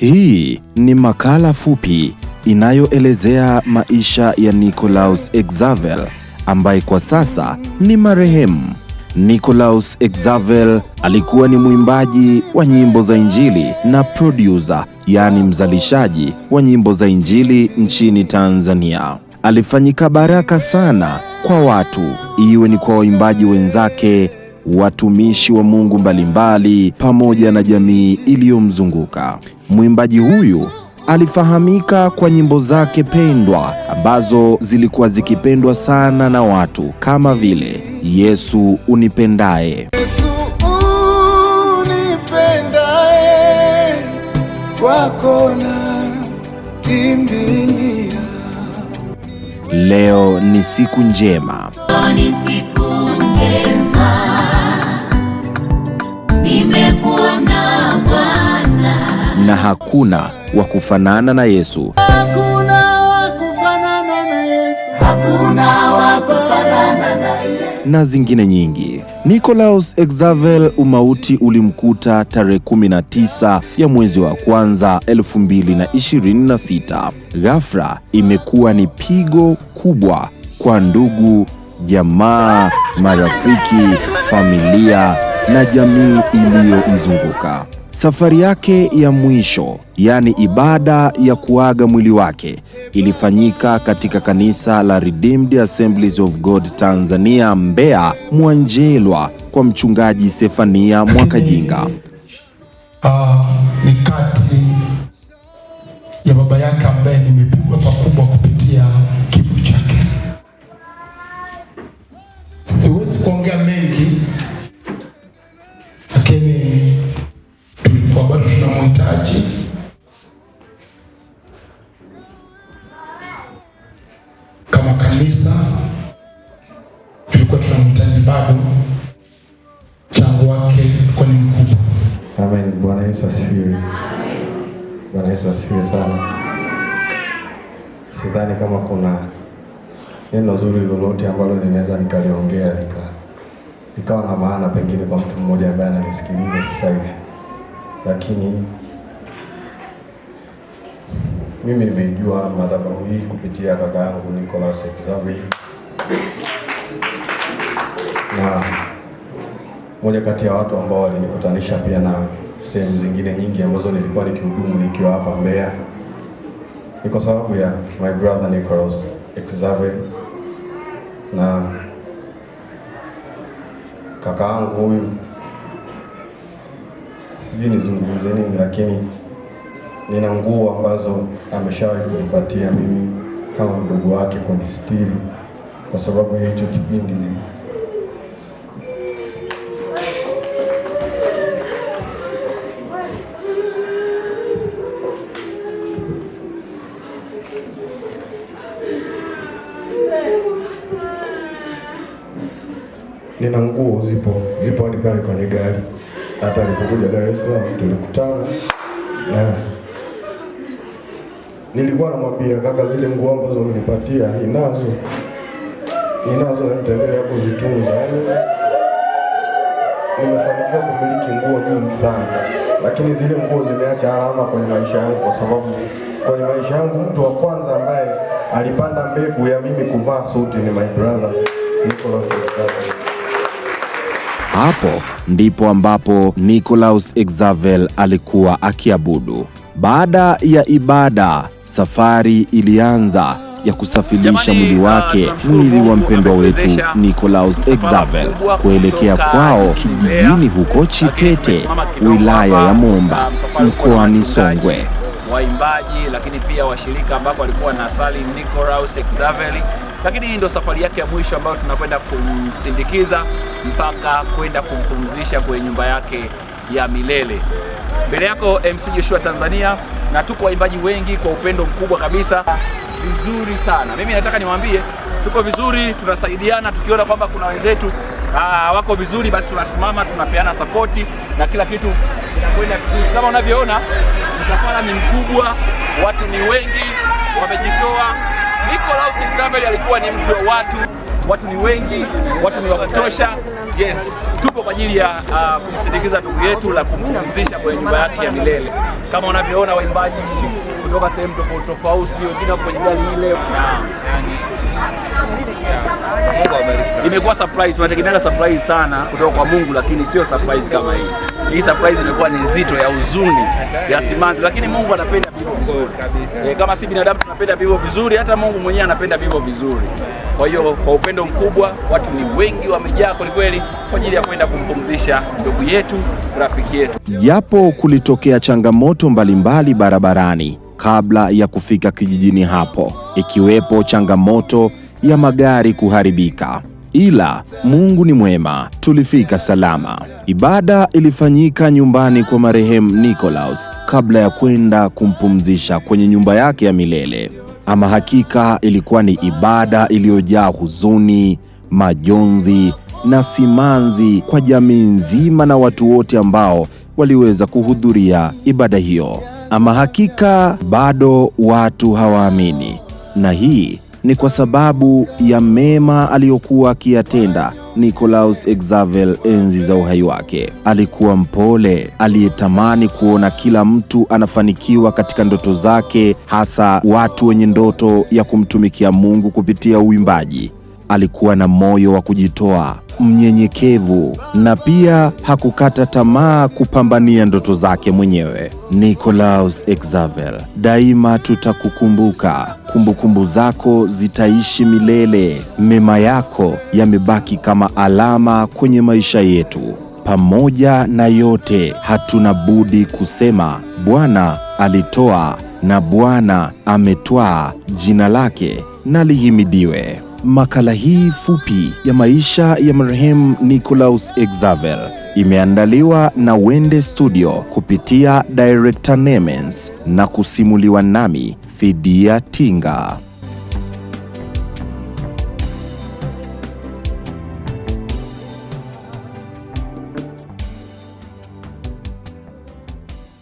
Hii ni makala fupi inayoelezea maisha ya Nicolaus Xavier ambaye kwa sasa ni marehemu. Nicolaus Xavier alikuwa ni mwimbaji wa nyimbo za Injili na producer, yaani mzalishaji wa nyimbo za Injili nchini Tanzania. Alifanyika baraka sana kwa watu, iwe ni kwa waimbaji wenzake, watumishi wa Mungu mbalimbali, pamoja na jamii iliyomzunguka. Mwimbaji huyu alifahamika kwa nyimbo zake pendwa ambazo zilikuwa zikipendwa sana na watu kama vile Yesu Unipendaye, Yesu unipendaye, kwako nakimbilia. Leo ni siku njema, Ni siku njema, nimekuona Bwana. Na hakuna wa kufanana na Yesu. Hakuna wa kufanana na Yesu. Hakuna wa kufanana na Yesu. Na zingine nyingi. Nicolaus Xavier umauti ulimkuta tarehe 19 ya mwezi wa kwanza 2026. Ghafla imekuwa ni pigo kubwa kwa ndugu, jamaa, marafiki, familia na jamii iliyomzunguka. Safari yake ya mwisho, yaani ibada ya kuaga mwili wake, ilifanyika katika kanisa la Redeemed Assemblies of God Tanzania Mbeya Mwanjelwa kwa mchungaji Sefania Mwakajinga. Ni kati ya baba yake ambaye nimepigwa pakubwa kupitia kifo chake. Siwezi kuongea mengi, lakini tulikuwa bado tunamhitaji. Kama kanisa tulikuwa tunamhitaji bado, mchango wake ulikuwa ni mkubwa. Amen. Bwana Yesu asifiwe. Bwana Yesu asifiwe sana. Sidhani kama kuna neno zuri lolote ambalo ninaweza nikaliongea likawa na maana pengine kwa mtu mmoja ambaye ananisikiliza sasa hivi, lakini mimi nimeijua madhabahu hii kupitia kaka yangu Nicolaus Xavier, na moja kati ya watu ambao walinikutanisha pia na sehemu zingine nyingi ambazo nilikuwa nikihudumu nikiwa hapa Mbeya ni kwa sababu ya my brother Nicolaus Xavier. Na kaka yangu huyu, sijui nizungumze nini, lakini nina nguo ambazo ameshawahi kunipatia mimi kama mdogo wake kunistiri, kwa sababu ya hicho kipindi ni nina nguo zipo hadi pale kwenye gari. Hata alipokuja Dar es Salaam tulikutana na nilikuwa namwambia kaka, zile nguo ambazo ulinipatia ninazo na nitaendelea kuzitunza. Yaani nimefanikiwa kumiliki nguo nyingi sana, lakini zile nguo zimeacha alama kwenye maisha yangu, kwa sababu kwenye maisha yangu mtu wa kwanza ambaye alipanda mbegu ya mimi kuvaa suti ni my brother Nicolaus Xavier. Hapo ndipo ambapo Nicolaus Xavier alikuwa akiabudu. Baada ya ibada, safari ilianza ya kusafirisha Jamani, mwili wake, tunamshukuru mwili wa Mungu mpendwa wetu ametuwezesha Nicolaus msafara Xavier mkubwa kuelekea kutoka kwao jijini Mbeya. kijijini huko Lakini Chitete, tumesimama kidogo wilaya hapa, ya Momba, msafara ulikuwa na mkoani wachungaji, Songwe. waimbaji, lakini pia washirika ambao walikuwa na sali Nicolaus Xavier. Lakini hii ndio safari yake ya mwisho ambayo tunakwenda kumsindikiza mpaka kwenda kumpumzisha kwenye nyumba yake ya milele. Mbele yako MC Joshua Tanzania, na tuko waimbaji wengi kwa upendo mkubwa kabisa, vizuri sana. Mimi nataka niwaambie tuko vizuri, tunasaidiana. Tukiona kwamba kuna wenzetu wako vizuri, basi tunasimama, tunapeana sapoti na kila kitu kinakwenda vizuri. Kama unavyoona msafara ni mkubwa, watu ni wengi, wamejitoa. Nicolaus Xavier alikuwa ni mtu wa watu. Watu ni wengi, watu ni wa kutosha. Yes, tupo kwa ajili ya kumsindikiza ndugu yetu la kumpumzisha kwenye nyumba yake ya milele. Kama unavyoona waimbaji kutoka sehemu tofauti tofauti, wengine wako kwenye gari ile. Imekuwa surprise, tunategemea surprise sana kutoka kwa Mungu, lakini sio surprise kama hii. Hii surprise imekuwa ni nzito, ya huzuni, ya simanzi, lakini Mungu anapenda vivyo vizuri. Kama si binadamu tunapenda vivyo vizuri, hata Mungu mwenyewe anapenda vivyo vizuri. Kwa hiyo kwa upendo mkubwa, watu ni wengi, wamejaa kwelikweli kwa ajili ya kwenda kumpumzisha ndugu yetu, rafiki yetu. Japo kulitokea changamoto mbalimbali barabarani kabla ya kufika kijijini hapo, ikiwepo changamoto ya magari kuharibika, ila Mungu ni mwema, tulifika salama. Ibada ilifanyika nyumbani kwa marehemu Nicolaus kabla ya kwenda kumpumzisha kwenye nyumba yake ya milele. Ama hakika ilikuwa ni ibada iliyojaa huzuni, majonzi na simanzi kwa jamii nzima na watu wote ambao waliweza kuhudhuria ibada hiyo. Ama hakika bado watu hawaamini, na hii ni kwa sababu ya mema aliyokuwa akiyatenda Nicolaus Xavier enzi za uhai wake. Alikuwa mpole, aliyetamani kuona kila mtu anafanikiwa katika ndoto zake, hasa watu wenye ndoto ya kumtumikia Mungu kupitia uimbaji. Alikuwa na moyo wa kujitoa, mnyenyekevu, na pia hakukata tamaa kupambania ndoto zake mwenyewe. Nicolaus Xavier, daima tutakukumbuka. Kumbukumbu zako zitaishi milele. Mema yako yamebaki kama alama kwenye maisha yetu. Pamoja na yote, hatuna budi kusema Bwana alitoa na Bwana ametwaa, jina lake na lihimidiwe. Makala hii fupi ya maisha ya marehemu Nicolaus Xavier imeandaliwa na Wende Studio kupitia Director Nemens na kusimuliwa nami Fidia Tinga.